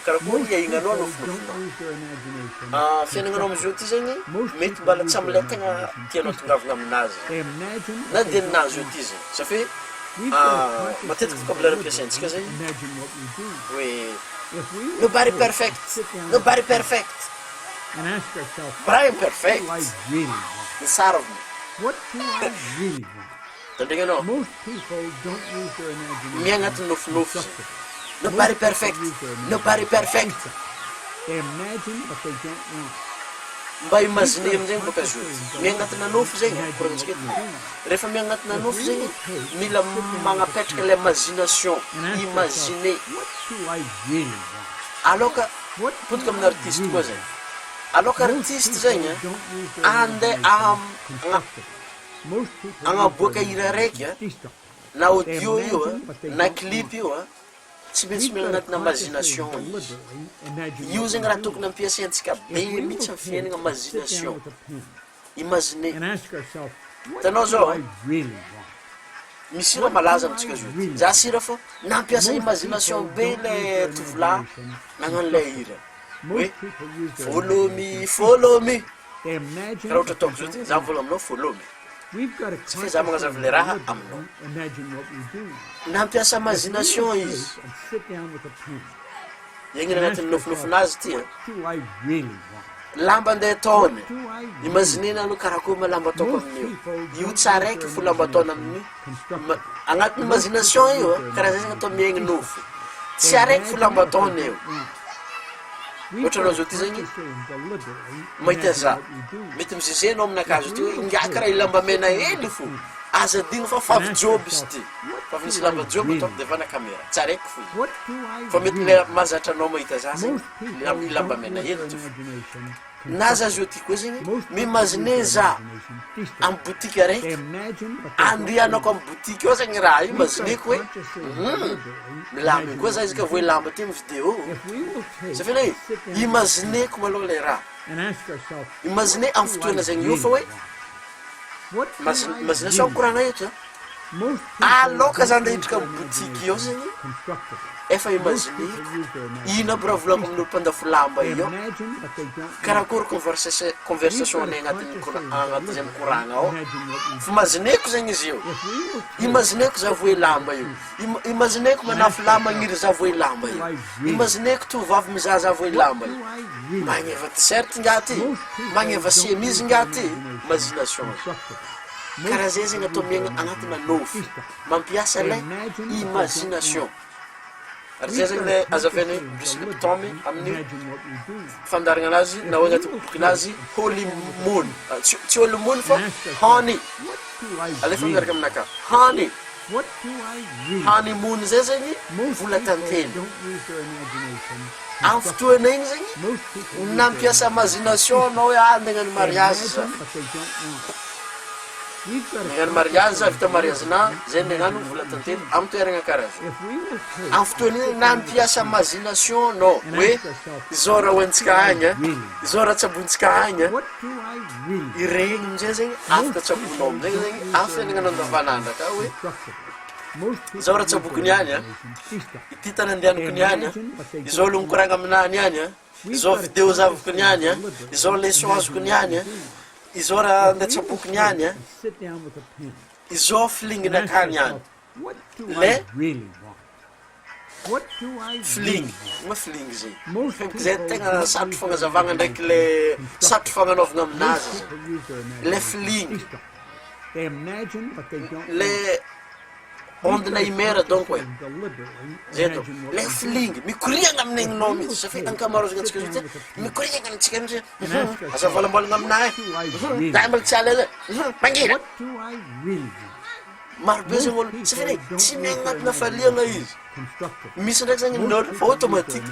zegny, karakôry iaignanao nofinofinao. Fiaignananao amizao ty zegny mety mbala tsy amle tegna tianao tongavagna aminazy na de ninazy eo ty zegny, sa fe matetiky vocabulaire ampiasaintsika zegny hoe nobody perfect, nobody perfect, but I am perfect, ny sariny. Tandregny anao, miaigna agnatin'ny nofinofy zay. Nobody perfect, nobody perfect. Mba imaginer amizay bôka izy io, miaigna agnatina nofy zegny e, koragnitsika eto, rehefa miaigna agnatina nofy zegny mila magnapetraka le imagination, imaginer, aloka potika amin'ny artiste koa zegny, aloka artiste zegny andeha am- Agnaboaka hira araiky a, na audio io a, na clip io a, tsy maintsy miaina agnatina imagination izy. Io zegny raha tokony ampiasaintsika be mihitsy amy fiainagna imagination, imaginer. Hitanao zao a, misy hira malaza amintsika zao ty, za sira fa nampiasa imagination be le tovolahy nagnano le hira hoe follow me, follow me. Raha ohatra ataoko zao ty, za mivolagna aminao follow me, tsy fe za magnazava le raha aminao. Nampiasa imagination izy, iaignany agnatin'ny nofinofinazy ty an, lamba andeha ataony, imaginer-ny aloha karakory ma lamba ataoko amin'io, io tsy araiky fo lamba ataony amin'io, agnatin'ny imagination io an, karaha zay zegny atao miaigny nofy, tsy araiky fo lamba ataony io. Ohatra anao zao ty zegny mahita za, mety mizeze anao aminakahy zao ty hoe ingahy karaha i lamba mena hely fo, aza adino fa favy joby izy ty, fa avy nisy lamba joby ataoko devant caméra, tsy araiky fo izy, fa mety le mahazatra anao mahita za zegny i lamba mena hely ty fo. Na za zao ty koa zegny mi-imaginer za amy boutique araiky, andehanako amy boutique ao zegny raha io imagineko hoe hum milamigny koa za izy ka voa lamba ty amy video, zay fa le imagineko malôha le raha, imaginer amy fotoana zegny io fa hoe imagination koragna eto a. Aloka za ndeha hiditra amy boutique io zegny efa imagineko ino aby raha volako amin'olo mpandafo lamba io, karakôry conversation conversation nay agnatin'ny kora- agnatin'izay mikoragna ao, f'imagineko zegny izy io, imagineko za voe lamba io, ima- imagineko manafo lamba magniry za voe lamba io, imagineko tovovavy mizaha za voe lamba io, magneva t-shirt ngah ty, magneva chemise ngah ty, imagination. Karaha zay zegny atao miaigna agnatina nofy, mampiasa lay imagination, ary zay zegny le azavain'i Bruce Lipton amin'ny fandaharagna anazy na hoe agnatin'ny bokinazy Holy Moon, tsy tsy Holy Moon fa Honey, alefa miaraka aminakahy, Honey, Honey Moon zay zegny vola tantely, amy fotoana igny zegny nampiasa imagination anao hoe ah ande hagnano mariage za. Nagnano mariazy za vita mariazinah zay nagnano vola tantely amy toeragna karaha zao. Amy fotoana io nampiasa imagination anao hoe izao raha hoantsika agny a, izao raha tsabointsika agny a, iregny amizay zegny afaka tsaboinao amizay zegny amy fiaignananao andavanandro aka hoe izao raha tsaboko niany a, ity tany andehanako niany a, izao olo mikoragna aminah niany a. Izao video zahaviko niany a, izao leçon azoko niany a, izao raha andeha tsaboiko niany a, izao feeling-nakah niany, le feeling, ino ma feeling zay? Zay tegna sarotro fagnazavagna ndraiky le sarotro fagnanaovagna aminazy zay, le feeling, le. Onde na humeur donc e, zay atao, le feeling mikoriagna amin'ny aigninao mihitsy satria ankamaroazana antsika zao ty mikoriagna amintsika mihitsy hoe hum aza avalambalagna aminahy e, hum za mbola tsy à l'aise e, hum mangina, maro be zegny olo satria tsy miaigna agnatin'ny hafaliagna izy, misy ndraiky zegny ny fa automatique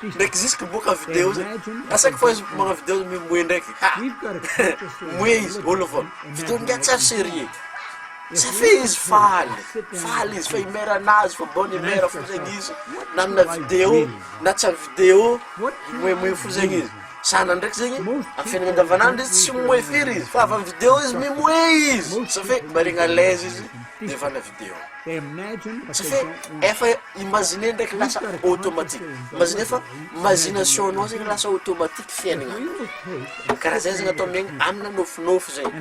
ndraiky jusque miboaka video zay, à chaque fois izy magnano video mimoe ndraiky ha mimoe izy olo vao video ngiahy tsary serieux. Ça fait izy faly, faly izy fa i mère anazy fa bonne mère fo zegny izy na amina vidéo na tsy amy vidéo mimoemoe fo zegny izy, sanany ndraiky zegny amy fiainana andavanandro izy tsy mimoe firy izy fa avy amy vidéo izy mimoe izy, ça fait mba regny à l'aise izy. Devant vidéo. Ça fait efa imaginer ndraiky lasa automatique. Imaginer fa imagination anao zegny lasa automatique fiaignana. Karaha zay zegny atao miaigna amina nofinofy zegny.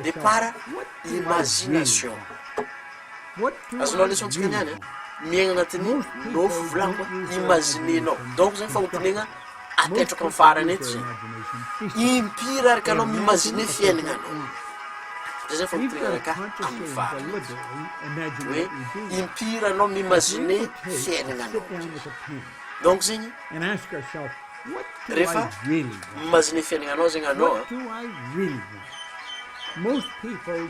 De par imagination. Azonao leçon-tsika niany a? Miaigna agnatin'ny nofy volagniko a, imaginer-nao. Donc zegny fagnotaniagna apetrako amin'ny farany eto zegny. Impiry araka anao mi-imaginer fiaignananao? Zay zany fagnotaniagna anakahy amin'ny farany eto. Hoe impiry anao mi-imaginer fiaignananao? Donc zegny rehefa mi-imaginer fiaignananao zegny anao a,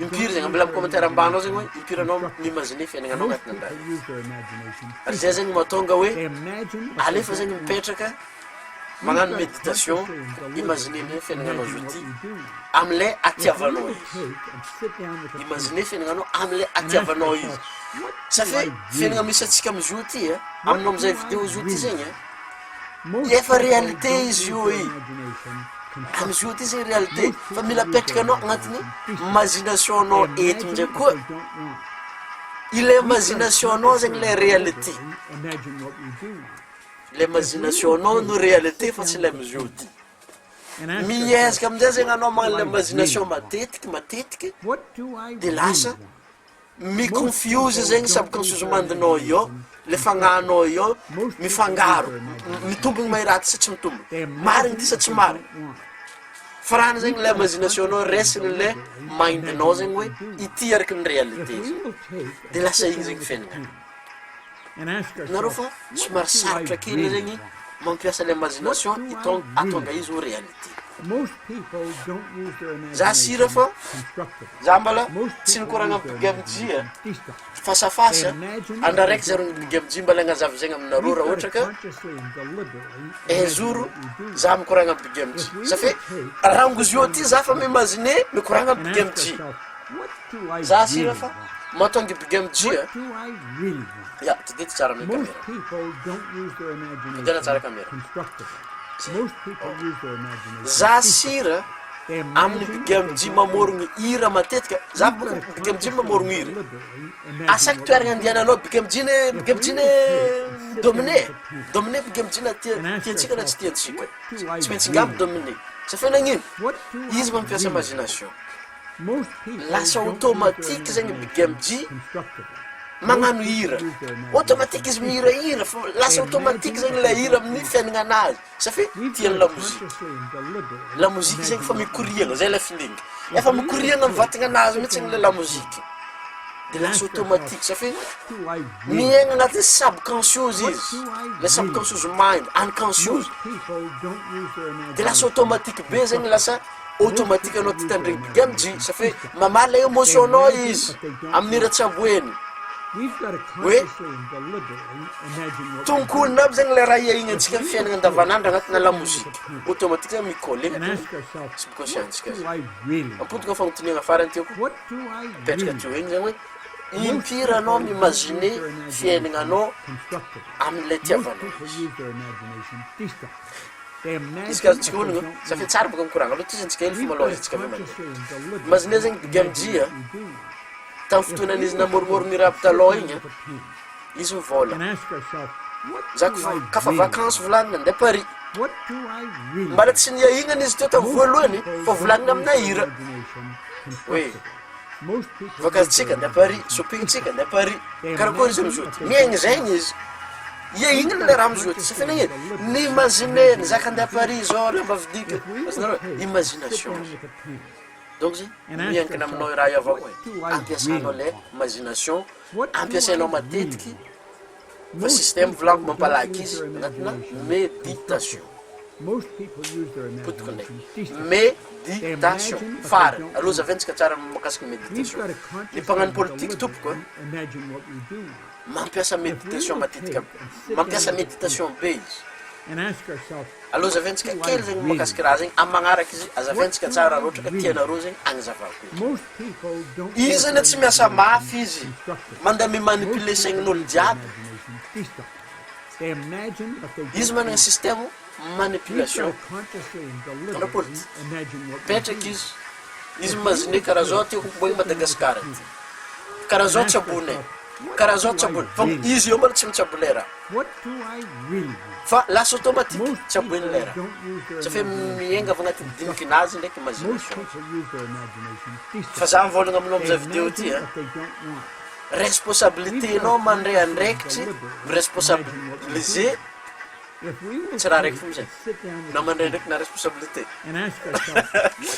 Impiry zegny, ambela amy commentaire ambany ao zegny hoe impiry anao mi-imaginer fiaignananao agnatin'ny raha io. Ary zay zegny mahatonga hoe alefa zegny mipetraka magnano méditation, imaginer ny fiaignananao zao ty amle atiavanao izy, imaginer fiaignananao amle atiavanao izy, ça fait fiaignana misy antsika amizao ty a, aminao amizay video zao ty zegny a, Efa réalité izy io e! Amizio ty zegny réalité fa mila apetraka anao agnatin'ny imagination anao eto ndray koa ilay imagination anao zegny lay réalité, lay imagination anao no réalité fa tsy lay amizio ty, miezaka amizay zegny anao magnano lay imagination matetiky matetiky de lasa Mi-confuse zegny subconscious mind-nao io, le fagnahinao io mifangaro, mitombogno ma i raha ty sa tsy mitombogno, marigny ty sa tsy marigny, fa raha zegny le imagination-nao resin'le mind-nao zegny hoe ity araky ny réalité zegny, de lasa igny zegny fiaignana. Nareo fa somary sarotra kely zegny mampiasa le imagination hitong- ahatonga izy ho réalité. Za sira fa za mbala tsy nikoragna am Big MJ a, fasafasa andra raiky zareo ny Big MJ mbala agnazava zegny aminareo raha ohatra ka un jour za mikoragna am Big MJ, ça fait rango zio ty za fa mi-imaginer mikoragna am Big MJ, za sira fa mahatonga i Big MJ a, ya tadidy tsara amy caméra, tadiana tsara caméra. Za sira amin'ny Big MJ mamorogno hira matetika, za bôka Big MJ mamorogno hira, à chaque toeragna andiananao Big MJ ne Big MJ ne mi-dominer e, dominer Big MJ na tia tiantsika na tsy tiantsika, tsy maintsy ngah mi-dominer, sa fe nagnino? Izy mampiasa imagination. Lasa automatique zegny Big MJ magnano hira, automatique izy mihirahira fô lasa automatique zegny le hira amin'ny fiaignananazy satria tiany lamoziky, lamoziky zegny efa mikoriagna zay le feeling, efa mikoriagna amy vatagnanazy mihitsy le lamoziky de lasa automatique satria miaigna agnatin'ny subconscious izy, le subconscious mind, unconscious de lasa automatique be zegny lasa. Automatique anao tia tandregny Big MJ ça fait mamaly le émotion nao izy amin'ny hira tsaboeny hoe tonkonina aby zegny le raha iaignantsika amin'ny fiaignana andavanandro agnatina lamoziky automatique zany mi-coller agnatin'ny subconscient ntsika zay ampodiko ny fagnotaniagna farany tiako apetraka teo igny zegny hoe impiry anao mi-imaginer fiaignananao amin'ilay itiavanao izy. Izy ka azontsika onogno, ça fait tsara bôka mikoragna, aleo tohizantsika hely fa malôha izy tsika aveo mandeha. Imaginez zegny Big MJ a, tamin'ny fotoanan'izy namoromorogno i rap talôha igny a, izy mivôla, za kofa kafa vacance volagnina andeha Paris, mbala tsy niahignana izy teo tamin'ny voalohany fa volagnina amina hira hoe. Vacances-tsika andeha Paris, shopping-tsika andeha Paris, karakôry izy amizao ty, miaigny zegny izy, ia inona le raha amizao ty, sa fa nagnino, ni-imaginer-ny za ka andeha Paris zao lamba vidiko, azonareo, imagination zay, donc zegny miankina aminao i raha io avao koa e, ampiasanao le imagination, ampiasainao matetiky. Fa système volaniko mampalaky izy anatina méditation. Potiko ndray. Méditation. Farany, aleo zavaintsika tsara mahakasika ny méditation. Ny mpagnano politique tompoko a, mampiasa méditation matetika, mampiasa méditation be izy. Aleo azavaintsika kely zegny mahakasika raha zegny, amy magnaraka izy azavaintsika tsara raha ohatra ka tianareo zegny agnazavako izy. Izy zany tsy miasa mafy izy, mandeha mi-manipuler saignin'olo jiaby, izy managna système manipulation, mpanao politique, mipetraka izy, izy mi-imaginer karaha zao tiako homboagna Madagascar ty. Karaha zao tsaboinay, karaha zao tsaboina, fa izy eo mbola tsy mitsabo lera. Fa lasa automatique tsaboiny lera. Sa fe mienga avy agnatin'ny dinikinazy ndraiky imagination. Fa za mivôlagna aminao amizao video ty a, responsabilité-nao mandray andraikitry, mi-responsabiliser. Tsy raha raiky fo zay. Na mandray ndraiky na responsabilité.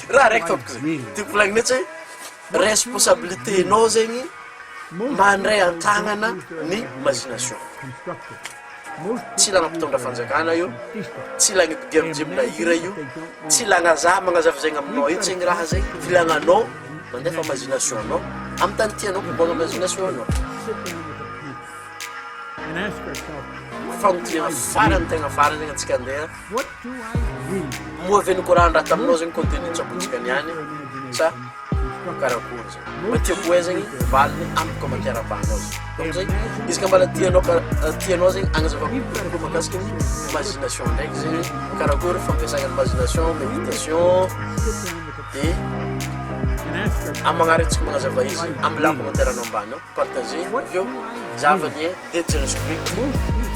Raha raiky tompoko zay. Tiako volagnina eto zay, responsabilité-nao zegny mandray an-tagnana ny imagination. Tsy ilagna mpitondra fanjakana io, tsy ilagna mpidiamijemina hira io, tsy ilagna za magnazava zegny aminao io zegny raha zegny, ilagna anao mandefa imagination-nao amy tany tianao ampiboahana imagination-nao. Fanontaniana farany tegna farany zegny antsika andeha, moa ve nikoragna raha taminao zegny contenu tsabointsika niany sa karakory zegny? Mba tiako ho hay zegny valiny amin'ny commentaire ambany ao zegny. Donc zegny izy ka mbala tianao ka- tianao zegny agnazavako kokoa mahakasiky ny imagination ndraiky zegny, karakory fampiasagna ny imagination, méditation de amin'ny magnaraka antsika magnazava izy ambilà commentaire anao ambany ao. Partager avy eo zava ny de jeresiko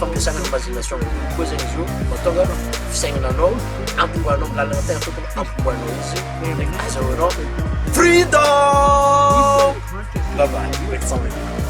fampiasana ny imagination koa zegny izy io mahatonga fisaignana anao ampomboanao amin'ny lalana tegna tokony ampomboanao izy ndraiky azahoanao freedom. Bye bye.